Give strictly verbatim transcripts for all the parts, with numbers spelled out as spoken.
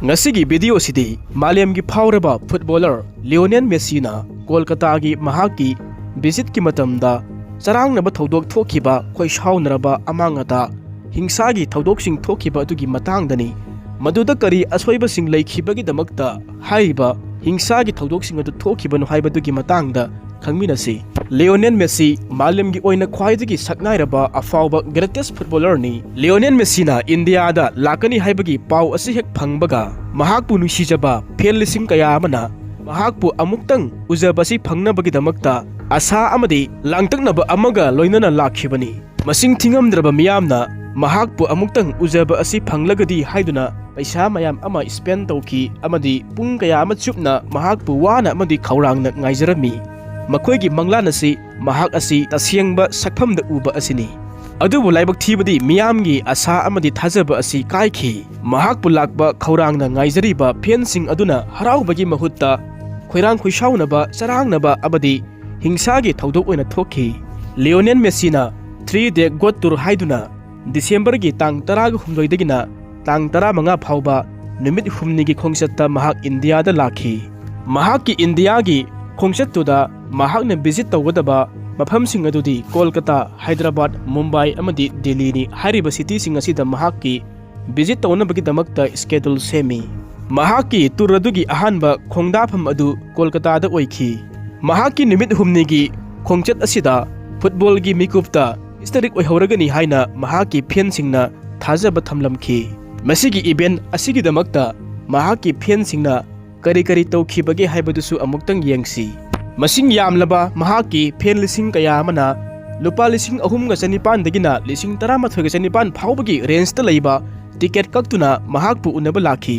ꯉꯁꯤꯒꯤ ꯚꯤꯗꯤꯑꯣꯁꯤꯗꯤ ꯃꯥꯂꯦꯝꯒꯤ ꯐꯥꯎꯔꯕ ꯐꯨꯠꯕꯣꯂꯔ ꯂꯤꯑꯣꯅꯦꯜ ꯃꯦꯁꯤꯅ ꯀꯣꯜꯀꯇꯥꯒꯤ ꯃꯍꯥꯛꯀꯤ ꯚꯤꯖꯤꯠꯀꯤ ꯃꯇꯝꯗ ꯆꯔꯥꯡꯅꯕ ꯊꯧꯗꯣꯛ ꯊꯣꯛꯈꯤꯕ, ꯈꯣꯏꯁꯥꯎꯅꯔꯕ, ꯑꯃꯥꯡ ꯑꯇꯥ, ꯍꯤꯡꯁꯥꯒꯤ ꯊꯧꯗꯣꯛꯁꯤꯡ ꯊꯣꯛꯈꯤꯕ ꯑꯗꯨꯒꯤ ꯃꯇꯥꯡꯗꯅꯤ꯫ ꯃꯗꯨꯗ ꯀꯔꯤ ꯑꯁꯣꯏꯕꯁꯤꯡ ꯂꯩꯈꯤꯕꯒꯤꯗꯃꯛꯇ ꯍꯥꯏꯔꯤꯕ ꯍꯤꯡꯁꯥꯒꯤ ꯊꯧꯗꯣꯛꯁꯤꯡ ꯑꯗꯨ ꯊꯣꯛꯈꯤꯕꯅꯣ ꯍꯥꯏꯕꯗꯨꯒꯤ ꯃꯇꯥꯡꯗ ꯈꯪꯃꯤꯟꯅꯁꯤ꯫ ꯂꯤꯑꯣꯅꯦꯜ ꯃꯦꯁꯤ ꯃꯥꯂꯦꯝꯒꯤ ꯑꯣꯏꯅ ꯈ꯭ꯋꯥꯏꯗꯒꯤ ꯁꯛꯅꯥꯏꯔꯕ ꯑꯐꯥꯎꯕ greatest footballerꯅꯤ꯫ ꯂꯤꯑꯣꯅꯦꯜ ꯃꯦꯁꯤꯅ ꯏꯟꯗꯤꯌꯥꯗ ꯂꯥꯛꯀꯅꯤ ꯍꯥꯏꯕꯒꯤ ꯄꯥꯎ ꯑꯁꯤ ꯍꯦꯛ ꯐꯪꯕꯒ, ꯃꯍꯥꯛꯄꯨ ꯅꯨꯡꯁꯤꯖꯕ ꯐꯦꯟ ꯂꯤꯁꯤꯡ ꯀꯌꯥ ꯑꯃꯅ ꯃꯍꯥꯛꯄꯨ ꯑꯃꯨꯛꯇꯪ ꯎꯖꯕꯁꯤ ꯐꯪꯅꯕꯒꯤꯗꯃꯛꯇ ꯑꯁꯥ ꯑꯃꯗꯤ ꯂꯥꯡꯇꯛꯅꯕ ꯑꯃꯒ ꯂꯣꯏꯅꯅ ꯂꯥꯛꯈꯤꯕꯅꯤ꯫ ꯃꯁꯤꯡ ꯊꯤꯉꯝꯗ꯭ꯔꯕ ꯃꯤꯌꯥꯝꯅ ꯃꯍꯥꯛꯄꯨ ꯑꯃꯨꯛꯇꯪ ꯎꯖꯕ ꯑꯁꯤ ꯐꯪꯂꯒꯗꯤ ꯍꯥꯏꯗꯨꯅ ꯄꯩꯁꯥ ꯃꯌꯥꯝ ꯑꯃ spend ꯇꯧꯈꯤ ꯑꯃꯗꯤ ꯄꯨꯡ ꯀꯌꯥ ꯑꯃ ꯆꯨꯞꯅ ꯃꯍꯥꯛꯄꯨ ꯋꯥꯅ ꯑꯃꯗꯤ ꯈꯧꯔꯥꯡꯅ ꯉꯥꯏꯖꯔꯝꯃꯤ꯫ ꯃꯈꯣꯏꯒꯤ ꯃꯪꯂꯥꯟ ꯑꯁꯤ ꯃꯍꯥꯛ ꯑꯁꯤ ꯇꯁꯦꯡꯕ ꯁꯛꯐꯝꯗ ꯎꯕ ꯑꯁꯤꯅꯤ꯫ ꯑꯗꯨꯕꯨ ꯂꯥꯏꯕꯛ ꯊꯤꯕꯗꯤ ꯃꯤꯌꯥꯝꯒꯤ ꯑꯁꯥ ꯑꯃꯗꯤ ꯊꯥꯖꯕ ꯑꯁꯤ ꯀꯥꯏꯈꯤ꯫ ꯃꯍꯥꯛꯄꯨ ꯂꯥꯛꯄ ꯈꯧꯔꯥꯡꯅ ꯉꯥꯏꯖꯔꯤꯕ ꯐꯦꯟꯁꯤꯡ ꯑꯗꯨꯅ ꯍꯔꯥꯎꯕꯒꯤ ꯃꯍꯨꯠꯇ ꯈꯣꯏꯔꯥꯡ ꯈꯣꯏꯁꯥꯎꯅꯕ, ꯆꯔꯥꯡꯅꯕ ꯑꯃꯗꯤ ꯍꯤꯡꯁꯥꯒꯤ ꯊꯧꯗꯣꯛ ꯑꯣꯏꯅ ꯊꯣꯛꯈꯤ꯫ ꯂꯤꯑꯣꯅꯦꯜ ꯃꯦꯁꯤꯅ three day God tour ꯍꯥꯏꯗꯨꯅ ꯗꯤꯁꯦꯝꯕꯔꯒꯤ ꯇꯥꯡ ꯇꯔꯥꯒ ꯍꯨꯝꯗꯣꯏꯗꯒꯤꯅ ꯇꯥꯡ ꯇꯔꯥꯃꯉꯥ ꯐꯥꯎꯕ ꯅꯨꯃꯤꯠ ꯍꯨꯝꯅꯤꯒꯤ ꯈꯣꯡꯆꯠꯇ ꯃꯍꯥꯛ ꯏꯟꯗꯤꯌꯥꯗ ꯂꯥꯛꯈꯤ꯫ ꯃꯍꯥꯛꯀꯤ ꯏꯟꯗꯤꯌꯥꯒꯤ ꯈꯣꯡꯆꯠꯇꯨꯗ ꯃꯍꯥꯛꯅ ꯚꯤꯖꯤꯠ ꯇꯧꯒꯗꯕ ꯃꯐꯝꯁꯤꯡ ꯑꯗꯨꯗꯤ ꯀꯣꯜꯀꯇꯥ, ꯍꯥꯏꯗ꯭ꯔꯕꯥꯗ, ꯃꯨꯝꯕꯥꯏ ꯑꯃꯗꯤ ꯗꯤꯜꯂꯤꯅꯤ꯫ ꯍꯥꯏꯔꯤꯕ ꯁꯤꯇꯤꯁꯤꯡ ꯑꯁꯤꯗ ꯃꯍꯥꯛꯀꯤ ꯚꯤꯖꯤꯠ ꯇꯧꯅꯕꯒꯤꯗꯃꯛꯇ ꯁ꯭ꯀꯦꯗꯨꯜ ꯁꯦꯝꯃꯤ꯫ ꯃꯍꯥꯛꯀꯤ ꯇꯨꯔ ꯑꯗꯨꯒꯤ ꯑꯍꯥꯟꯕ ꯈꯣꯡꯗꯥꯐꯝ ꯑꯗꯨ ꯀꯣꯜꯀꯇꯥꯗ ꯑꯣꯏꯈꯤ꯫ ꯃꯍꯥꯛꯀꯤ ꯅꯨꯃꯤꯠ ꯍꯨꯝꯅꯤꯒꯤ ꯈꯣꯡꯆꯠ ꯑꯁꯤꯗ ꯐꯨꯠꯕꯣꯜꯒꯤ ꯃꯤꯀꯨꯞꯇ ꯍꯤꯁꯇꯔꯤꯛ ꯑꯣꯏꯍꯧꯔꯒꯅꯤ ꯍꯥꯏꯅ ꯃꯍꯥꯛꯀꯤ ꯐꯦꯟꯁꯤꯡꯅ ꯊꯥꯖꯕ ꯊꯝꯂꯝꯈꯤ꯫ ꯃꯁꯤꯒꯤ ꯏꯚꯦꯟ ꯑꯁꯤꯒꯤꯗꯃꯛꯇ ꯃꯍꯥꯛꯀꯤ ꯐꯦꯟꯁꯤꯡꯅ ꯀꯔꯤ ꯀꯔꯤ ꯇꯧꯈꯤꯕꯒꯦ ꯍꯥꯏꯕꯗꯨꯁꯨ ꯑꯃꯨꯛꯇꯪ ꯌꯦꯡꯁꯤ꯫ ꯃꯁꯤꯡ ꯌꯥꯝꯂꯕ ꯃꯍꯥꯛꯀꯤ ꯐꯦꯟ ꯂꯤꯁꯤꯡ ꯀꯌꯥ ꯑꯃꯅ ꯂꯨꯄꯥ ꯂꯤꯁꯤꯡ ꯑꯍꯨꯝꯒ ꯆꯅꯤꯄꯥꯟꯗꯒꯤꯅ ꯂꯤꯁꯤꯡ ꯇꯔꯥꯃꯥꯊꯣꯏꯒ ꯆꯅꯤꯄꯥꯟ ꯐꯥꯎꯕꯒꯤ ꯔꯦꯟꯖꯇ ꯂꯩꯕ ꯇꯤꯀꯦꯠ ꯀꯛꯇꯨꯅ ꯃꯍꯥꯛꯄꯨ ꯎꯅꯕ ꯂꯥꯛꯈꯤ꯫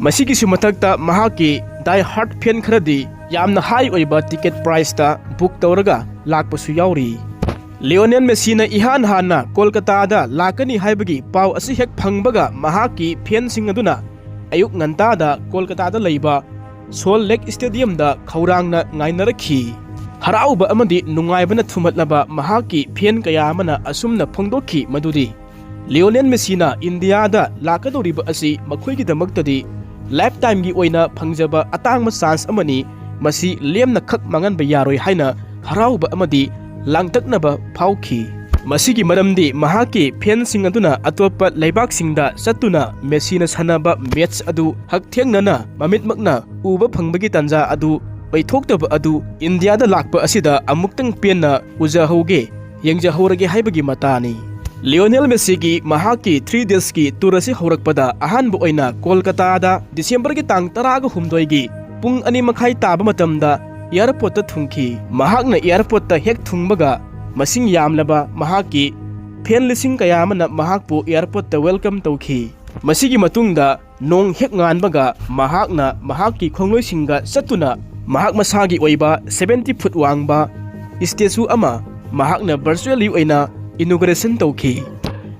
ꯃꯁꯤꯒꯤꯁꯨ ꯃꯊꯛꯇ ꯃꯍꯥꯛꯀꯤ die hard ꯐꯦꯟ ꯈꯔꯗꯤ ꯌꯥꯝꯅ ꯍꯥꯏ ꯑꯣꯏꯕ ꯇꯤꯀꯦꯠ ꯄ꯭ꯔꯥꯏꯁꯇ ꯕꯨꯛ ꯇꯧꯔꯒ ꯂꯥꯛꯄꯁꯨ ꯌꯥꯎꯔꯤ꯫ ꯂꯤꯑꯣꯅꯦꯜ ꯃꯦꯁꯤꯅ ꯏꯍꯥꯟ ꯍꯥꯟꯅ ꯀꯣꯜꯀꯇꯥꯗ ꯂꯥꯛꯀꯅꯤ ꯍꯥꯏꯕꯒꯤ ꯄꯥꯎ ꯑꯁꯤ ꯍꯦꯛ ꯐꯪꯕꯒ ꯃꯍꯥꯛꯀꯤ ꯐꯦꯟꯁꯤꯡ ꯑꯗꯨꯅ ꯑꯌꯨꯛ ꯉꯟꯇꯥꯗ ꯀꯣꯜꯀꯇꯥꯗ ꯂꯩꯕ ꯁꯣꯜ ꯂꯦꯛ ꯁ꯭ꯇꯦꯗꯤꯌꯝꯗ ꯈꯧꯔꯥꯡꯅ ꯉꯥꯏꯅꯔꯛꯈꯤ꯫ ꯍꯔꯥꯎꯕ ꯑꯃꯗꯤ ꯅꯨꯡꯉꯥꯏꯕꯅ ꯊꯨꯝꯍꯠꯂꯕ ꯃꯍꯥꯛꯀꯤ ꯐꯦꯟ ꯀꯌꯥ ꯑꯃꯅ ꯑꯁꯨꯝꯅ ꯐꯣꯡꯗꯣꯛꯈꯤ ꯃꯗꯨꯗꯤ, ꯂꯤꯑꯣꯅꯦꯜ ꯃꯦꯁꯤꯅ ꯏꯟꯗꯤꯌꯥꯗ ꯂꯥꯛꯀꯗꯧꯔꯤꯕ ꯑꯁꯤ ꯃꯈꯣꯏꯒꯤꯗꯃꯛꯇꯗꯤ ꯂꯥꯏꯐ ꯇꯥꯏꯝꯒꯤ ꯑꯣꯏꯅ ꯐꯪꯖꯕ ꯑꯇꯥꯡꯕ ꯆꯥꯟꯁ ꯑꯃꯅꯤ꯫ ꯃꯁꯤ ꯂꯦꯝꯅ ꯈꯛ ꯃꯥꯡꯍꯟꯕ ꯌꯥꯔꯣꯏ ꯍꯥꯏꯅ ꯍꯔꯥꯎꯕ ꯑꯃꯗꯤ ꯂꯥꯡꯇꯛꯅꯕ ꯐꯥꯎꯈꯤ꯫ ꯃꯁꯤꯒꯤ ꯃꯔꯝꯗꯤ ꯃꯍꯥꯛꯀꯤ ꯐꯦꯟꯁꯤꯡ ꯑꯗꯨꯅ ꯑꯇꯣꯞꯄ ꯂꯩꯕꯥꯛꯁꯤꯡꯗ ꯆꯠꯇꯨꯅ ꯃꯦꯁꯤꯅ ꯁꯥꯟꯅꯕ ꯃꯦꯠꯆ ꯑꯗꯨ ꯍꯛꯊꯦꯡꯅꯅ ꯃꯃꯤꯠꯃꯛꯅ ꯎꯕ ꯐꯪꯕꯒꯤ ꯇꯥꯟꯖꯥ ꯑꯗꯨ ꯑꯣꯏꯊꯣꯛꯇꯕ ꯑꯗꯨ ꯏꯟꯗꯤꯌꯥꯗ ꯂꯥꯛꯄ ꯑꯁꯤꯗ ꯑꯃꯨꯛꯇꯪ ꯄꯦꯟꯅ ꯎꯖꯍꯧꯒꯦ, ꯌꯦꯡꯖꯍꯧꯔꯒꯦ ꯍꯥꯏꯕꯒꯤ ꯃꯇꯥꯅꯤ꯫ ꯂꯤꯑꯣꯅꯦꯜ ꯃꯦꯁꯤꯒꯤ ꯃꯍꯥꯛꯀꯤ ꯊ꯭ꯔꯤ ꯗꯦꯖꯀꯤ ꯇꯨꯔ ꯑꯁꯤ ꯍꯧꯔꯛꯄꯗ ꯑꯍꯥꯟꯕ ꯑꯣꯏꯅ ꯀꯣꯜꯀꯇꯥꯗ ꯗꯤꯁꯦꯝꯕꯔꯒꯤ ꯇꯥꯡ ꯇꯔꯥꯒ ꯍꯨꯝꯗꯣꯏꯒꯤ ꯄꯨꯡ ꯑꯅꯤ ꯃꯈꯥꯏ ꯇꯥꯕ ꯃꯇꯝꯗ ꯑꯦꯌꯥꯔꯄꯣꯔꯠꯇ ꯊꯨꯡꯈꯤ꯫ ꯃꯍꯥꯛꯅ ꯑꯦꯌꯥꯔꯄꯣꯔꯠꯇ ꯍꯦꯛ ꯊꯨꯡꯕꯒ ꯃꯁꯤꯡ ꯌꯥꯝꯂꯕ ꯃꯍꯥꯛꯀꯤ ꯐꯦꯟ ꯂꯤꯁꯤꯡ ꯀꯌꯥ ꯑꯃꯅ ꯃꯍꯥꯛꯄꯨ ꯑꯦꯌꯥꯔꯄꯣꯔꯠꯇ ꯋꯦꯜꯀꯝ ꯇꯧꯈꯤ꯫ ꯃꯁꯤꯒꯤ ꯃꯇꯨꯡꯗ ꯅꯣꯡ ꯍꯦꯛ ꯉꯥꯟꯕꯒ ꯃꯍꯥꯛꯅ ꯃꯍꯥꯛꯀꯤ ꯈꯣꯡꯂꯣꯏꯁꯤꯡꯒ ꯆꯠꯇꯨꯅ ꯃꯍꯥꯛ ꯃꯁꯥꯒꯤ ꯑꯣꯏꯕ ꯁꯚꯦꯟꯇꯤ ꯐꯨꯠ ꯋꯥꯡꯕ ꯁ꯭ꯇꯦꯆꯨ ꯑꯃ ꯃꯍꯥꯛꯅ ꯚꯔꯆꯨꯑꯦꯜꯂꯤ ꯑꯣꯏꯅ ꯏꯅꯣꯒ꯭ꯔꯦꯁꯟ ꯇꯧꯈꯤ꯫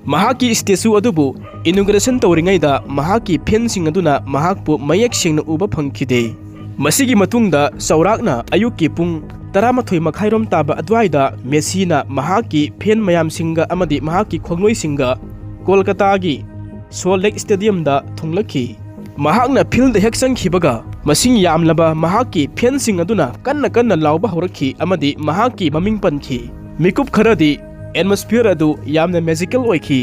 ꯃꯍꯥꯛꯀꯤ ꯁ꯭ꯇꯦꯆꯨ ꯑꯗꯨꯕꯨ ꯏꯅꯣꯒ꯭ꯔꯦꯁꯟ ꯇꯧꯔꯤꯉꯩꯗ ꯃꯍꯥꯛꯀꯤ ꯐꯦꯟꯁꯤꯡ ꯑꯗꯨꯅ ꯃꯍꯥꯛꯄꯨ ꯃꯌꯦꯛ ꯁꯦꯡꯅ ꯎꯕ ꯐꯪꯈꯤꯗꯦ꯫ ꯃꯁꯤꯒꯤ ꯃꯇꯨꯡꯗ ꯆꯥꯎꯔꯥꯛꯅ ꯑꯌꯨꯛꯀꯤ ꯄꯨꯡ ꯇꯔꯥꯃꯥꯊꯣꯏ ꯃꯈꯥꯏꯔꯣꯝ ꯇꯥꯕ ꯑꯗꯨꯋꯥꯏꯗ ꯃꯦꯁꯤꯅ ꯃꯍꯥꯛꯀꯤ ꯐꯦꯟ ꯃꯌꯥꯝꯁꯤꯡꯒ ꯑꯃꯗꯤ ꯃꯍꯥꯛꯀꯤ ꯈꯣꯡꯂꯣꯏꯁꯤꯡꯒ ꯀꯣꯜꯀꯇꯥꯒꯤ ꯁꯣꯜ ꯂꯦꯛ ꯁ꯭ꯇꯦꯗꯤꯌꯝꯗ ꯊꯨꯡꯂꯛꯈꯤ꯫ ꯃꯍꯥꯛꯅ ꯐꯤꯜꯗ ꯍꯦꯛ ꯆꯪꯈꯤꯕꯒ ꯃꯁꯤꯡ ꯌꯥꯝꯂꯕ ꯃꯍꯥꯛꯀꯤ ꯐꯦꯟꯁꯤꯡ ꯑꯗꯨꯅ ꯀꯟꯅ ꯀꯟꯅ ꯂꯥꯎꯕ ꯍꯧꯔꯛꯈꯤ ꯑꯃꯗꯤ ꯃꯍꯥꯛꯀꯤ ꯃꯃꯤꯡ ꯄꯟꯈꯤ꯫ ꯃꯤꯀꯨꯞ ꯈꯔꯗꯤ ꯑꯦꯠꯃꯣꯁꯐꯤꯌꯔ ꯑꯗꯨ ꯌꯥꯝꯅ ꯃꯦꯖꯤꯀꯦꯜ ꯑꯣꯏꯈꯤ꯫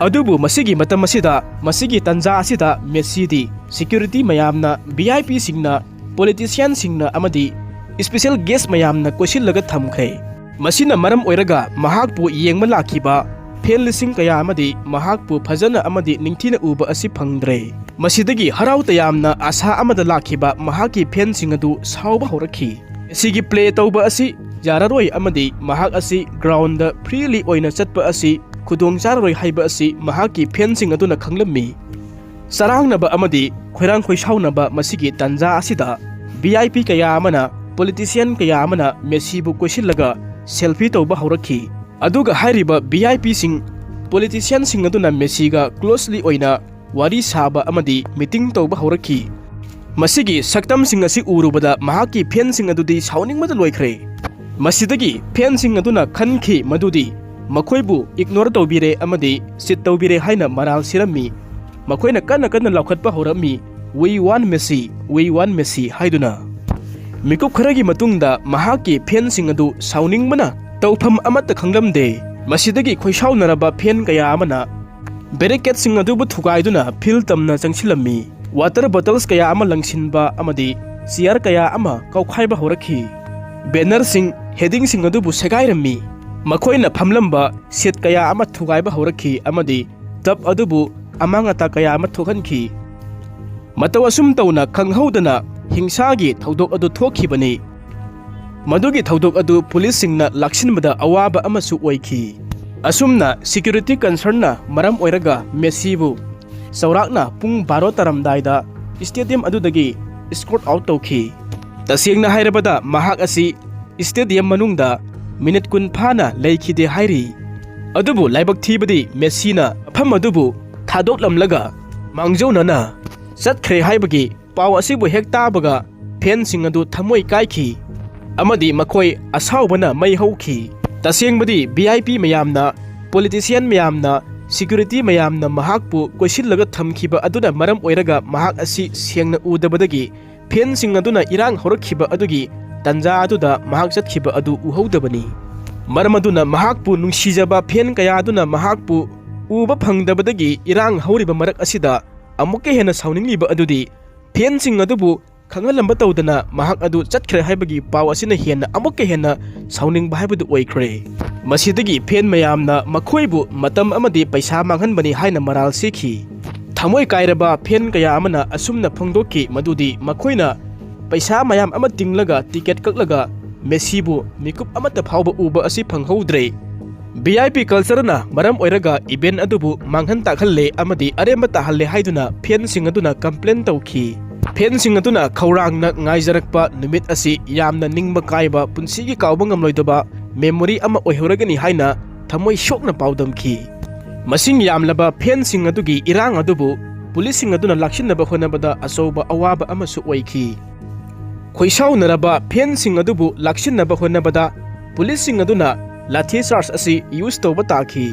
ꯑꯗꯨꯕꯨ ꯃꯁꯤꯒꯤ ꯃꯇꯝ ꯑꯁꯤꯗ, ꯃꯁꯤꯒꯤ ꯇꯥꯟꯖꯥ ꯑꯁꯤꯗ ꯃꯦꯁꯤꯗꯤ ꯁꯦꯀ꯭ꯌꯨꯔꯤꯇꯤ ꯃꯌꯥꯝꯅ, ꯚꯤ ꯑꯥꯏ ꯄꯤꯁꯤꯡꯅ, ꯄꯣꯂꯤꯇꯤꯁꯤꯌꯥꯟꯁꯤꯡꯅ ꯑꯃꯗꯤ ꯏꯁꯄꯤꯁꯦꯜ ꯒꯦꯁ ꯃꯌꯥꯝꯅ ꯀꯣꯏꯁꯤꯜꯂꯒ ꯊꯝꯈ꯭ꯔꯦ꯫ ꯃꯁꯤꯅ ꯃꯔꯝ ꯑꯣꯏꯔꯒ ꯃꯍꯥꯛꯄꯨ ꯌꯦꯡꯕ ꯂꯥꯛꯈꯤꯕ ꯐꯦꯟ ꯂꯤꯁꯤꯡ ꯀꯌꯥ ꯑꯃꯗꯤ ꯃꯍꯥꯛꯄꯨ ꯐꯖꯅ ꯑꯃꯗꯤ ꯅꯤꯡꯊꯤꯅ ꯎꯕ ꯑꯁꯤ ꯐꯪꯗ꯭ꯔꯦ꯫ ꯃꯁꯤꯗꯒꯤ ꯍꯔꯥꯎ ꯇꯌꯥꯝꯅ ꯑꯁꯥ ꯑꯃꯗ ꯂꯥꯛꯈꯤꯕ ꯃꯍꯥꯛꯀꯤ ꯐꯦꯟꯁꯤꯡ ꯑꯗꯨ ꯁꯥꯎꯕ ꯍꯧꯔꯛꯈꯤ꯫ ꯃꯦꯁꯤꯒꯤ ꯄ꯭ꯂꯦ ꯇꯧꯕ ꯑꯁꯤ ꯌꯥꯔꯔꯣꯏ ꯑꯃꯗꯤ ꯃꯍꯥꯛ ꯑꯁꯤ ꯒ꯭ꯔꯥꯎꯟꯗ ꯐ꯭ꯔꯤꯂꯤ ꯑꯣꯏꯅ ꯆꯠꯄ ꯑꯁꯤ ꯈꯨꯗꯣꯡ ꯆꯥꯔꯔꯣꯏ ꯍꯥꯏꯕ ꯑꯁꯤ ꯃꯍꯥꯛꯀꯤ ꯐꯦꯟꯁꯤꯡ ꯑꯗꯨꯅ ꯈꯪꯂꯝꯃꯤ꯫ ꯆꯔꯥꯡꯅꯕ ꯑꯃꯗꯤ ꯈꯣꯏꯔꯥꯡ ꯈꯣꯏꯁꯥꯎꯅꯕ ꯃꯁꯤꯒꯤ ꯇꯥꯟꯖꯥ ꯑꯁꯤꯗ ꯚꯤ ꯑꯥꯏ ꯄꯤ ꯀꯌꯥ ꯑꯃꯅ, ꯄꯣꯂꯤꯇꯤꯁꯤꯌꯥꯟ ꯀꯌꯥ ꯑꯃꯅ ꯃꯦꯁꯤꯕꯨ ꯀꯣꯏꯁꯤꯜꯂꯒ ꯁꯦꯜꯐꯤ ꯇꯧꯕ ꯍꯧꯔꯛꯈꯤ꯫ ꯑꯗꯨꯒ ꯍꯥꯏꯔꯤꯕ ꯚꯤ ꯑꯥꯏ ꯄꯤꯁꯤꯡ, ꯄꯣꯂꯤꯇꯤꯁꯤꯌꯥꯟꯁꯤꯡ ꯑꯗꯨꯅ ꯃꯦꯁꯤꯒ ꯀ꯭ꯂꯣꯁꯂꯤ ꯑꯣꯏꯅ ꯋꯥꯔꯤ ꯁꯥꯕ ꯑꯃꯗꯤ ꯃꯤꯇꯤꯡ ꯇꯧꯕ ꯍꯧꯔꯛꯈꯤ꯫ ꯃꯁꯤꯒꯤ ꯁꯛꯇꯝꯁꯤꯡ ꯑꯁꯤ ꯎꯔꯨꯕꯗ ꯃꯍꯥꯛꯀꯤ ꯐꯦꯟꯁꯤꯡ ꯑꯗꯨꯗꯤ ꯁꯥꯎꯅꯤꯡꯕꯗ ꯂꯣꯏꯈ꯭ꯔꯦ꯫ ꯃꯁꯤꯗꯒꯤ ꯐꯦꯟꯁꯤꯡ ꯑꯗꯨꯅ ꯈꯟꯈꯤ ꯃꯗꯨꯗꯤ ꯃꯈꯣꯏꯕꯨ ꯏꯒꯅꯣꯔ ꯇꯧꯕꯤꯔꯦ ꯑꯃꯗꯤ ꯆꯤꯠ ꯇꯧꯕꯤꯔꯦ ꯍꯥꯏꯅ ꯃꯔꯥꯜ ꯁꯤꯔꯝꯃꯤ꯫ ꯃꯈꯣꯏꯅ ꯀꯟꯅ ꯀꯟꯅ ꯂꯥꯎꯈꯠꯄ ꯍꯧꯔꯝꯃꯤ, "We want Messi, we want Messi" ꯍꯥꯏꯗꯨꯅ꯫ ꯃꯤꯀꯨꯞ ꯈꯔꯒꯤ ꯃꯇꯨꯡꯗ ꯃꯍꯥꯛꯀꯤ ꯐꯦꯟꯁꯤꯡ ꯑꯗꯨ ꯁꯥꯎꯅꯤꯡꯕꯅ ꯇꯧꯐꯝ ꯑꯃꯠꯇ ꯈꯪꯂꯝꯗꯦ꯫ ꯃꯁꯤꯗꯒꯤ ꯈꯣꯏꯁꯥꯎꯅꯔꯕ ꯐꯦꯟ ꯀꯌꯥ ꯑꯃꯅ ꯕꯦꯔꯤꯀꯦꯗꯁꯤꯡ ꯑꯗꯨꯕꯨ ꯊꯨꯒꯥꯏꯗꯨꯅ ꯐꯤꯜ ꯇꯝꯅ ꯆꯪꯁꯤꯜꯂꯝꯃꯤ꯫ ꯋꯥꯇꯔ ꯕꯣꯇꯜꯁ ꯀꯌꯥ ꯑꯃ ꯂꯪꯁꯤꯟꯕ ꯑꯃꯗꯤ ꯆꯤꯌꯥꯔ ꯀꯌꯥ ꯑꯃ ꯀꯥꯎꯈꯥꯏꯕ ꯍꯧꯔꯛꯈꯤ꯫ ꯕꯦꯅꯔꯁꯤꯡ, ꯍꯦꯗꯤꯡꯁꯤꯡ ꯑꯗꯨꯕꯨ ꯁꯦꯒꯥꯏꯔꯝꯃꯤ꯫ ꯃꯈꯣꯏꯅ ꯐꯝꯂꯝꯕ ꯁꯤꯠ ꯀꯌꯥ ꯑꯃ ꯊꯨꯒꯥꯏꯕ ꯍꯧꯔꯛꯈꯤ ꯑꯃꯗꯤ ꯇꯞ ꯑꯗꯨꯕꯨ ꯑꯃꯥꯡ ꯑꯇꯥ ꯀꯌꯥ ꯑꯃ ꯊꯣꯛꯍꯟꯈꯤ꯫ ꯃꯇꯧ ꯑꯁꯨꯝ ꯇꯧꯅ ꯈꯪꯍꯧꯗꯅ ꯍꯤꯡꯁꯥꯒꯤ ꯊꯧꯗꯣꯛ ꯑꯗꯨ ꯊꯣꯛꯈꯤꯕꯅꯤ꯫ ꯃꯗꯨꯒꯤ ꯊꯧꯗꯣꯛ ꯑꯗꯨ ꯄꯨꯂꯤꯁꯁꯤꯡꯅ ꯂꯥꯛꯁꯤꯟꯕꯗ ꯑꯋꯥꯕ ꯑꯃꯁꯨ ꯑꯣꯏꯈꯤ꯫ ꯑꯁꯨꯝꯅ ꯁꯦꯀ꯭ꯌꯨꯔꯤꯇꯤ ꯀꯟꯁꯔꯟꯅ ꯃꯔꯝ ꯑꯣꯏꯔꯒ ꯃꯦꯁꯤꯕꯨ ꯆꯥꯎꯔꯥꯛꯅ ꯄꯨꯡ ꯕꯥꯔꯣ ꯇꯥꯔꯝꯗꯥꯏꯗ ꯁ꯭ꯇꯦꯗꯤꯌꯝ ꯑꯗꯨꯗꯒꯤ ꯏꯁꯀꯣꯔꯠ ꯑꯥꯎꯠ ꯇꯧꯈꯤ꯫ ꯇꯁꯦꯡꯅ ꯍꯥꯏꯔꯕꯗ ꯃꯍꯥꯛ ꯑꯁꯤ ꯁ꯭ꯇꯦꯗꯤꯌꯝ ꯃꯅꯨꯡꯗ ꯃꯤꯅꯤꯠ ꯀꯨꯟ ꯐꯥꯅ ꯂꯩꯈꯤꯗꯦ ꯍꯥꯏꯔꯤ꯫ ꯑꯗꯨꯕꯨ ꯂꯥꯏꯕꯛ ꯊꯤꯕꯗꯤ ꯃꯦꯁꯤꯅ ꯃꯐꯝ ꯑꯗꯨꯕꯨ ꯊꯥꯗꯣꯛꯂꯝꯂꯒ ꯃꯥꯡꯖꯧꯅꯅ ꯆꯠꯈ꯭ꯔꯦ ꯍꯥꯏꯕꯒꯤ ꯄꯥꯎ ꯑꯁꯤꯕꯨ ꯍꯦꯛ ꯇꯥꯕꯒ ꯐꯦꯟꯁꯤꯡ ꯑꯗꯨ ꯊꯃꯣꯏ ꯀꯥꯏꯈꯤ ꯑꯃꯗꯤ ꯃꯈꯣꯏ ꯑꯁꯥꯎꯕꯅ ꯃꯩ ꯍꯧꯈꯤ꯫ ꯇꯁꯦꯡꯕꯗꯤ ꯚꯤ ꯑꯥꯏ ꯄꯤ ꯃꯌꯥꯝꯅ, ꯄꯣꯂꯤꯇꯤꯁꯤꯌꯟ ꯃꯌꯥꯝꯅ, ꯁꯦꯀ꯭ꯌꯨꯔꯤꯇꯤ ꯃꯌꯥꯝꯅ ꯃꯍꯥꯛꯄꯨ ꯀꯣꯏꯁꯤꯜꯂꯒ ꯊꯝꯈꯤꯕ ꯑꯗꯨꯅ ꯃꯔꯝ ꯑꯣꯏꯔꯒ ꯃꯍꯥꯛ ꯑꯁꯤ ꯁꯦꯡꯅ ꯎꯗꯕꯗꯒꯤ ꯐꯦꯟꯁꯤꯡ ꯑꯗꯨꯅ ꯏꯔꯥꯡ ꯍꯧꯔꯛꯈꯤꯕ ꯑꯗꯨꯒꯤ ꯇꯟꯖꯥ ꯑꯗꯨꯗ ꯃꯍꯥꯛ ꯆꯠꯈꯤꯕ ꯑꯗꯨ ꯎꯍꯧꯗꯕꯅꯤ꯫ ꯃꯔꯝ ꯑꯗꯨꯅ ꯃꯍꯥꯛꯄꯨ ꯅꯨꯡꯁꯤꯖꯕ ꯐꯦꯟ ꯀꯌꯥ ꯑꯗꯨꯅ ꯃꯍꯥꯛꯄꯨ ꯎꯕ ꯐꯪꯗꯕꯗꯒꯤ ꯏꯔꯥꯡ ꯍꯧꯔꯤꯕ ꯃꯔꯛ ꯑꯁꯤꯗ ꯑꯃꯨꯛꯀ ꯍꯦꯟꯅ ꯁꯥꯎꯅꯤꯡꯂꯤꯕ ꯑꯗꯨꯗꯤ ꯐꯦꯟꯁꯤꯡ ꯑꯗꯨꯕꯨ ꯈꯪꯍꯜꯂꯝꯕ ꯇꯧꯗꯅ ꯃꯍꯥꯛ ꯑꯗꯨ ꯆꯠꯈ꯭ꯔꯦ ꯍꯥꯏꯕꯒꯤ ꯄꯥꯎ ꯑꯁꯤꯅ ꯍꯦꯟꯅ ꯑꯃꯨꯛꯀ ꯍꯦꯟꯅ ꯁꯥꯎꯅꯤꯡꯕ ꯍꯥꯏꯕꯗꯨ ꯑꯣꯏꯈ꯭ꯔꯦ꯫ ꯃꯁꯤꯗꯒꯤ ꯐꯦꯟ ꯃꯌꯥꯝꯅ ꯃꯈꯣꯏꯕꯨ ꯃꯇꯝ ꯑꯃꯗꯤ ꯄꯩꯁꯥ ꯃꯥꯡꯍꯟꯕꯅꯤ ꯍꯥꯏꯅ ꯃꯔꯥꯜ ꯁꯤꯈꯤ꯫ ꯊꯃꯣꯏ ꯀꯥꯏꯔꯕ ꯐꯦꯟ ꯀꯌꯥ ꯑꯃꯅ ꯑꯁꯨꯝꯅ ꯐꯣꯡꯗꯣꯛꯈꯤ ꯃꯗꯨꯗꯤ ꯃꯈꯣꯏꯅ ꯄꯩꯁꯥ ꯃꯌꯥꯝ ꯑꯃ ꯇꯤꯡꯂꯒ ꯇꯤꯀꯦꯠ ꯀꯛꯂꯒ ꯃꯦꯁꯤꯕꯨ ꯃꯤꯀꯨꯞ ꯑꯃꯠꯇ ꯐꯥꯎꯕ ꯎꯕ ꯑꯁꯤ ꯐꯪꯍꯧꯗ꯭ꯔꯦ꯫ ꯚꯤ ꯑꯥꯏ ꯄꯤ ꯀꯜꯆꯔꯅ ꯃꯔꯝ ꯑꯣꯏꯔꯒ ꯏꯚꯦꯟ ꯑꯗꯨꯕꯨ ꯃꯥꯡꯍꯟ ꯇꯥꯛꯍꯜꯂꯦ ꯑꯃꯗꯤ ꯑꯔꯦꯝꯕ ꯇꯥꯍꯜꯂꯦ ꯍꯥꯏꯗꯨꯅ ꯐꯦꯟꯁꯤꯡ ꯑꯗꯨꯅ ꯀꯝꯄ꯭ꯂꯦꯟ ꯇꯧꯈꯤ꯫ ꯐꯦꯟꯁꯤꯡ ꯑꯗꯨꯅ ꯈꯧꯔꯥꯡꯅ ꯉꯥꯏꯖꯔꯛꯄ ꯅꯨꯃꯤꯠ ꯑꯁꯤ ꯌꯥꯝꯅ ꯅꯤꯡꯕ ꯀꯥꯏꯕ, ꯄꯨꯟꯁꯤꯒꯤ ꯀꯥꯎꯕ ꯉꯝꯂꯣꯏꯗꯕ ꯃꯦꯃꯣꯔꯤ ꯑꯃ ꯑꯣꯏꯍꯧꯔꯒꯅꯤ ꯍꯥꯏꯅ ꯊꯃꯣꯏ ꯁꯣꯛꯅ ꯄꯥꯎꯗꯝꯈꯤ꯫ ꯃꯁꯤꯡ ꯌꯥꯝꯂꯕ ꯐꯦꯟꯁꯤꯡ ꯑꯗꯨꯒꯤ ꯏꯔꯥꯡ ꯑꯗꯨꯕꯨ ꯄꯨꯂꯤꯁꯁꯤꯡ ꯑꯗꯨꯅ ꯂꯥꯛꯁꯤꯟꯅꯕ ꯍꯣꯠꯅꯕꯗ ꯑꯆꯧꯕ ꯑꯋꯥꯕ ꯑꯃꯁꯨ ꯑꯣꯏꯈꯤ꯫ ꯈꯣꯏꯁꯥꯎꯅꯔꯕ ꯐꯦꯟꯁꯤꯡ ꯑꯗꯨꯕꯨ ꯂꯥꯛꯁꯤꯟꯅꯕ ꯍꯣꯠꯅꯕꯗ ꯄꯨꯂꯤꯁꯁꯤꯡ ꯑꯗꯨꯅ ꯂꯥꯊꯤ ꯆꯥꯔꯖ ꯑꯁꯤ ꯌꯨꯁ ꯇꯧꯕ ꯇꯥꯈꯤ꯫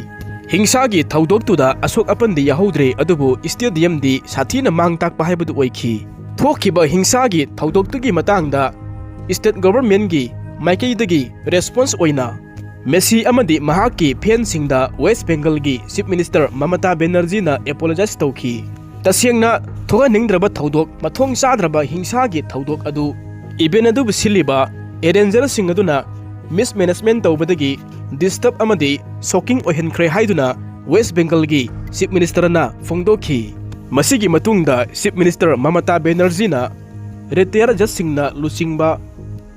ꯍꯤꯡꯁꯥꯒꯤ ꯊꯧꯗꯣꯛꯇꯨꯗ ꯑꯁꯣꯛ ꯑꯄꯟꯗꯤ ꯌꯥꯍꯧꯗ꯭ꯔꯦ, ꯑꯗꯨꯕꯨ ꯁ꯭ꯇꯦꯗꯤꯌꯝꯗꯤ ꯁꯥꯊꯤꯅ ꯃꯥꯡ ꯇꯥꯛꯄ ꯍꯥꯏꯕꯗꯨ ꯑꯣꯏꯈꯤ꯫ ꯊꯣꯛꯈꯤꯕ ꯍꯤꯡꯁꯥꯒꯤ ꯊꯧꯗꯣꯛꯇꯨꯒꯤ ꯃꯇꯥꯡꯗ ꯁ꯭ꯇꯦꯠ ꯒꯣꯚꯔꯟꯃꯦꯟꯠꯀꯤ ꯃꯥꯏꯀꯩꯗꯒꯤ ꯔꯦꯁꯄꯣꯟꯁ ꯑꯣꯏꯅ ꯃꯦꯁꯤ ꯑꯃꯗꯤ ꯃꯍꯥꯛꯀꯤ ꯐꯦꯟꯁꯤꯡꯗ ꯋꯦꯁ ꯕꯦꯡꯒꯜꯒꯤ ꯆꯤꯐ ꯃꯤꯅꯤꯁꯇꯔ ꯃꯃꯇꯥ ꯕꯦꯅꯔꯖꯤꯅ ꯑꯦꯄꯣꯂꯣꯖꯥꯏꯖ ꯇꯧꯈꯤ꯫ ꯇꯁꯦꯡꯅ ꯊꯣꯛꯍꯟꯅꯤꯡꯗ꯭ꯔꯕ ꯊꯧꯗꯣꯛ, ꯃꯊꯣꯡ ꯆꯥꯗ꯭ꯔꯕ ꯍꯤꯡꯁꯥꯒꯤ ꯊꯧꯗꯣꯛ ꯑꯗꯨ ꯏꯚꯦꯟꯠ ꯑꯗꯨꯕꯨ ꯁꯤꯜꯂꯤꯕ ꯑꯦꯔꯦꯟꯖꯔꯁꯤꯡ ꯑꯗꯨꯅ ꯃꯤꯁꯃꯦꯅꯦꯖꯃꯦꯟꯠ ꯇꯧꯕꯗꯒꯤ ꯗꯤꯁꯇꯔꯕ ꯑꯃꯗꯤ ꯁꯣꯀꯤꯡ ꯑꯣꯏꯍꯟꯈ꯭ꯔꯦ ꯍꯥꯏꯗꯨꯅ ꯋꯦꯁ ꯕꯦꯡꯒꯜꯒꯤ ꯆꯤꯐ ꯃꯤꯅꯤꯁꯇꯔꯅ ꯐꯣꯡꯗꯣꯛꯈꯤ꯫ ꯃꯁꯤꯒꯤ ꯃꯇꯨꯡꯗ ꯆꯤꯐ ꯃꯤꯅꯤꯁꯇꯔ ꯃꯃꯇꯥ ꯕꯦꯅꯔꯖꯤꯅ ꯔꯤꯇꯥꯌꯔ ꯖꯖꯁꯤꯡꯅ ꯂꯨꯆꯤꯡꯕ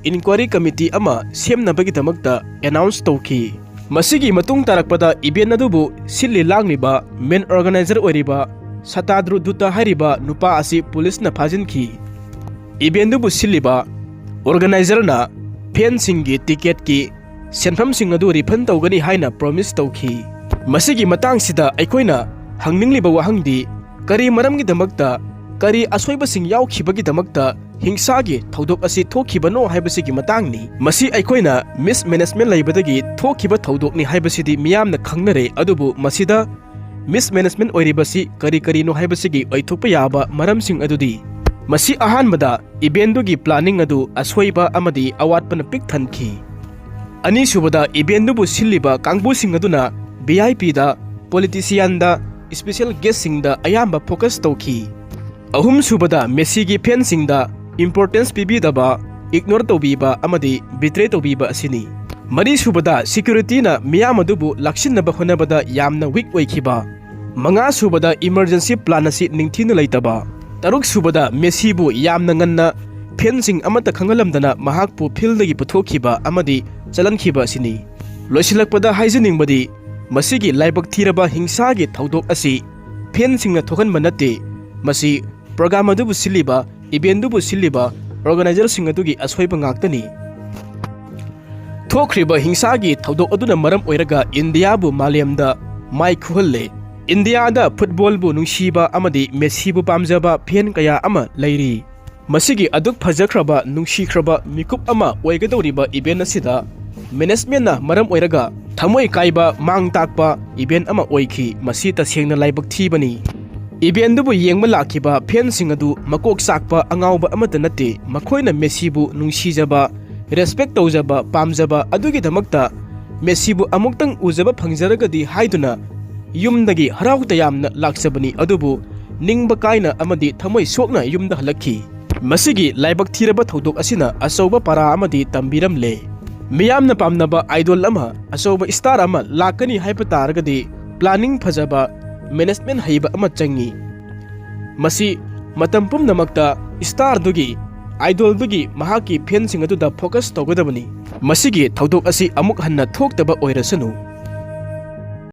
ꯏꯟꯀ꯭ꯋꯥꯏꯔꯤ ꯀꯃꯤꯇꯤ ꯑꯃ ꯁꯦꯝꯅꯕꯒꯤꯗꯃꯛꯇ ꯑꯦꯅꯥꯎꯟꯁ ꯇꯧꯈꯤ꯫ ꯃꯁꯤꯒꯤ ꯃꯇꯨꯡ ꯇꯥꯔꯛꯄꯗ ꯏꯚꯦꯟꯠ ꯑꯗꯨꯕꯨ ꯁꯤꯜꯂꯤ ꯂꯥꯡꯂꯤꯕ ꯃꯦꯟ ꯑꯣꯔꯒꯅꯥꯏꯖꯔ ꯑꯣꯏꯔꯤꯕ ꯁꯇꯥꯗ꯭ꯔꯨ ꯗꯨꯇꯥ ꯍꯥꯏꯔꯤꯕ ꯅꯨꯄꯥ ꯑꯁꯤ ꯄꯨꯂꯤꯁꯅ ꯐꯥꯖꯤꯟꯈꯤ꯫ ꯏꯚꯦꯟꯠ ꯑꯗꯨꯕꯨ ꯁꯤꯜꯂꯤꯕ ꯑꯣꯔꯒꯅꯥꯏꯖꯔꯅ ꯐꯦꯟꯁꯤꯡꯒꯤ ꯇꯤꯀꯦꯠꯀꯤ ꯁꯦꯟꯐꯝꯁꯤꯡ ꯑꯗꯨ ꯔꯤꯐꯟ ꯇꯧꯒꯅꯤ ꯍꯥꯏꯅ ꯄ꯭ꯔꯣꯃꯤꯁ ꯇꯧꯈꯤ꯫ ꯃꯁꯤꯒꯤ ꯃꯇꯥꯡꯁꯤꯗ ꯑꯩꯈꯣꯏꯅ ꯍꯪꯅꯤꯡꯂꯤꯕ ꯋꯥꯍꯪꯗꯤ, ꯀꯔꯤ ꯃꯔꯝꯒꯤꯗꯃꯛꯇ, ꯀꯔꯤ ꯑꯁꯣꯏꯕꯁꯤꯡ ꯌꯥꯎꯈꯤꯕꯒꯤꯗꯃꯛꯇ ꯍꯤꯡꯁꯥꯒꯤ ꯊꯧꯗꯣꯛ ꯑꯁꯤ ꯊꯣꯛꯈꯤꯕꯅꯣ ꯍꯥꯏꯕꯁꯤꯒꯤ ꯃꯇꯥꯡꯅꯤ꯫ ꯃꯁꯤ ꯑꯩꯈꯣꯏꯅ ꯃꯤꯁꯃꯦꯅꯦꯖꯃꯦꯟꯠ ꯂꯩꯕꯗꯒꯤ ꯊꯣꯛꯈꯤꯕ ꯊꯧꯗꯣꯛꯅꯤ ꯍꯥꯏꯕꯁꯤꯗꯤ ꯃꯤꯌꯥꯝꯅ ꯈꯪꯅꯔꯦ, ꯑꯗꯨꯕꯨ ꯃꯁꯤꯗ ꯃꯤꯁꯃꯦꯅꯦꯖꯃꯦꯟꯠ ꯑꯣꯏꯔꯤꯕꯁꯤ ꯀꯔꯤ ꯀꯔꯤꯅꯣ ꯍꯥꯏꯕꯁꯤꯒꯤ ꯑꯣꯏꯊꯣꯛꯄ ꯌꯥꯕ ꯃꯔꯝꯁꯤꯡ ꯑꯗꯨꯗꯤ, ꯃꯁꯤ ꯑꯍꯥꯟꯕꯗ ꯏꯚꯦꯟꯠ ꯑꯗꯨꯒꯤ ꯄ꯭ꯂꯥꯅꯤꯡ ꯑꯗꯨ ꯑꯁꯣꯏꯕ ꯑꯃꯗꯤ ꯑꯋꯥꯠꯄꯅ ꯄꯤꯛ ꯊꯟꯈꯤ꯫ ꯑꯅꯤꯁꯨꯕꯗ, ꯏꯚꯦꯟꯠ ꯑꯗꯨꯕꯨ ꯁꯤꯜꯂꯤꯕ ꯀꯥꯡꯕꯨꯁꯤꯡ ꯑꯗꯨꯅ ꯚꯤ ꯑꯥꯏ ꯄꯤꯗ, ꯄꯣꯂꯤꯇꯤꯁꯤꯌꯥꯟꯗ, ꯁ꯭ꯄꯦꯁꯦꯜ ꯒꯦꯁꯁꯤꯡꯗ ꯑꯌꯥꯝꯕ ꯐꯣꯀꯁ ꯇꯧꯈꯤ꯫ ꯑꯍꯨꯝꯁꯨꯕꯗ, ꯃꯦꯁꯤꯒꯤ ꯐꯦꯟꯁꯤꯡꯗ ꯏꯝꯄꯣꯔꯇꯦꯟꯁ ꯄꯤꯕꯤꯗꯕ, ꯏꯒꯅꯣꯔ ꯇꯧꯕꯤꯕ ꯑꯃꯗꯤ ꯕꯤꯇ꯭ꯔꯦ ꯇꯧꯕꯤꯕ ꯑꯁꯤꯅꯤ꯫ ꯃꯔꯤꯁꯨꯕꯗ, ꯁꯦꯀ꯭ꯌꯨꯔꯤꯇꯤꯅ ꯃꯤꯌꯥꯝ ꯑꯗꯨꯕꯨ ꯂꯥꯛꯁꯤꯟꯅꯕ ꯍꯣꯠꯅꯕꯗ ꯌꯥꯝꯅ ꯋꯤꯛ ꯑꯣꯏꯈꯤꯕ꯫ ꯃꯉꯥꯁꯨꯕꯗ, ꯏꯃꯔꯖꯦꯟꯁꯤ ꯄ꯭ꯂꯥꯟ ꯑꯁꯤ ꯅꯤꯡꯊꯤꯅ ꯂꯩꯇꯕ꯫ ꯇꯔꯨꯛꯁꯨꯕꯗ, ꯃꯦꯁꯤꯕꯨ ꯌꯥꯝꯅ ꯉꯟꯅ ꯐꯦꯟꯁꯤꯡ ꯑꯃꯠꯇ ꯈꯪꯍꯜꯂꯝꯗꯅ ꯃꯍꯥꯛꯄꯨ ꯐꯤꯜꯗꯒꯤ ꯄꯨꯊꯣꯛꯈꯤꯕ ꯑꯃꯗꯤ ꯆꯠꯍꯟꯈꯤꯕ ꯑꯁꯤꯅꯤ꯫ ꯂꯣꯏꯁꯤꯜꯂꯛꯄꯗ ꯍꯥꯏꯖꯅꯤꯡꯕꯗꯤ, ꯃꯁꯤꯒꯤ ꯂꯥꯏꯕꯛ ꯊꯤꯔꯕ ꯍꯤꯡꯁꯥꯒꯤ ꯊꯧꯗꯣꯛ ꯑꯁꯤ ꯐꯦꯟꯁꯤꯡꯅ ꯊꯣꯛꯍꯟꯕ ꯅꯠꯇꯦ, ꯃꯁꯤ ꯄ꯭ꯔꯣꯒ꯭ꯔꯥꯝ ꯑꯗꯨꯕꯨ ꯁꯤꯜꯂꯤꯕ, ꯏꯚꯦꯟꯠ ꯑꯗꯨꯕꯨ ꯁꯤꯜꯂꯤꯕ ꯑꯣꯔꯒꯅꯥꯏꯖꯔꯁꯤꯡ ꯑꯗꯨꯒꯤ ꯑꯁꯣꯏꯕ ꯉꯥꯛꯇꯅꯤ꯫ ꯊꯣꯛꯈ꯭ꯔꯤꯕ ꯍꯤꯡꯁꯥꯒꯤ ꯊꯧꯗꯣꯛ ꯑꯗꯨꯅ ꯃꯔꯝ ꯑꯣꯏꯔꯒ ꯏꯟꯗꯤꯌꯥꯕꯨ ꯃꯥꯂꯦꯝꯗ ꯃꯥꯏ ꯈꯨꯍꯜꯂꯦ꯫ ꯏꯟꯗꯤꯌꯥꯗ ꯐꯨꯠꯕꯣꯜꯕꯨ ꯅꯨꯡꯁꯤꯕ ꯑꯃꯗꯤ ꯃꯦꯁꯤꯕꯨ ꯄꯥꯝꯖꯕ ꯐꯦꯟ ꯀꯌꯥ ꯑꯃ ꯂꯩꯔꯤ꯫ ꯃꯁꯤꯒꯤ ꯑꯗꯨꯛ ꯐꯖꯈ꯭ꯔꯕ, ꯅꯨꯡꯁꯤꯈ꯭ꯔꯕ ꯃꯤꯀꯨꯞ ꯑꯃ ꯑꯣꯏꯒꯗꯧꯔꯤꯕ ꯏꯚꯦꯟꯠ ꯑꯁꯤꯗ ꯃꯦꯅꯦꯖꯃꯦꯟꯅ ꯃꯔꯝ ꯑꯣꯏꯔꯒ ꯊꯃꯣꯏ ꯀꯥꯏꯕ, ꯃꯥꯡ ꯇꯥꯛꯄ ꯏꯚꯦꯟ ꯑꯃ ꯑꯣꯏꯈꯤ꯫ ꯃꯁꯤ ꯇꯁꯦꯡꯅ ꯂꯥꯏꯕꯛ ꯊꯤꯕꯅꯤ꯫ ꯏꯚꯦꯟꯗꯨꯕꯨ ꯌꯦꯡꯕ ꯂꯥꯛꯈꯤꯕ ꯐꯦꯟꯁꯤꯡ ꯑꯗꯨ ꯃꯀꯣꯛ ꯆꯥꯛꯄ ꯑꯉꯥꯎꯕ ꯑꯃꯠꯇ ꯅꯠꯇꯦ꯫ ꯃꯈꯣꯏꯅ ꯃꯦꯁꯤꯕꯨ ꯅꯨꯡꯁꯤꯖꯕ, ꯔꯦꯁꯄꯦꯛ ꯇꯧꯖꯕ, ꯄꯥꯝꯖꯕ ꯑꯗꯨꯒꯤꯗꯃꯛꯇ ꯃꯦꯁꯤꯕꯨ ꯑꯃꯨꯛꯇꯪ ꯎꯖꯕ ꯐꯪꯖꯔꯒꯗꯤ ꯍꯥꯏꯗꯨꯅ ꯌꯨꯝꯗꯒꯤ ꯍꯔꯥꯎ ꯇꯌꯥꯝꯅ ꯂꯥꯛꯆꯕꯅꯤ꯫ ꯑꯗꯨꯕꯨ ꯅꯤꯡꯕ ꯀꯥꯏꯅ ꯑꯃꯗꯤ ꯊꯃꯣꯏ ꯁꯣꯛꯅ ꯌꯨꯝꯗ ꯍꯜꯂꯛꯈꯤ꯫ ꯃꯁꯤꯒꯤ ꯂꯥꯏꯕꯛ ꯊꯤꯔꯕ ꯊꯧꯗꯣꯛ ꯑꯁꯤꯅ ꯑꯆꯧꯕ ꯄꯥꯔꯥ ꯑꯃꯗꯤ ꯇꯝꯕꯤꯔꯝꯂꯦ꯫ ꯃꯤꯌꯥꯝꯅ ꯄꯥꯝꯅꯕ ꯑꯥꯏꯗꯣꯜ ꯑꯃ, ꯑꯆꯧꯕ ꯁ꯭ꯇꯥꯔ ꯑꯃ ꯂꯥꯛꯀꯅꯤ ꯍꯥꯏꯕ ꯇꯥꯔꯒꯗꯤ ꯄ꯭ꯂꯥꯅꯤꯡ ꯐꯖꯕ, ꯃꯦꯅꯦꯖꯃꯦꯟ ꯍꯩꯕ ꯑꯃ ꯆꯪꯏ꯫ ꯃꯁꯤ ꯃꯇꯝ ꯄꯨꯝꯅꯃꯛꯇ ꯁ꯭ꯇꯥꯔꯗꯨꯒꯤ, ꯑꯥꯏꯗꯣꯜꯗꯨꯒꯤ ꯃꯍꯥꯛꯀꯤ ꯐꯦꯟꯁꯤꯡ ꯑꯗꯨꯗ ꯐꯣꯀꯁ ꯇꯧꯒꯗꯕꯅꯤ꯫ ꯃꯁꯤꯒꯤ ꯊꯧꯗꯣꯛ ꯑꯁꯤ ꯑꯃꯨꯛ ꯍꯟꯅ ꯊꯣꯛꯇꯕ ꯑꯣꯏꯔꯁꯅꯨ꯫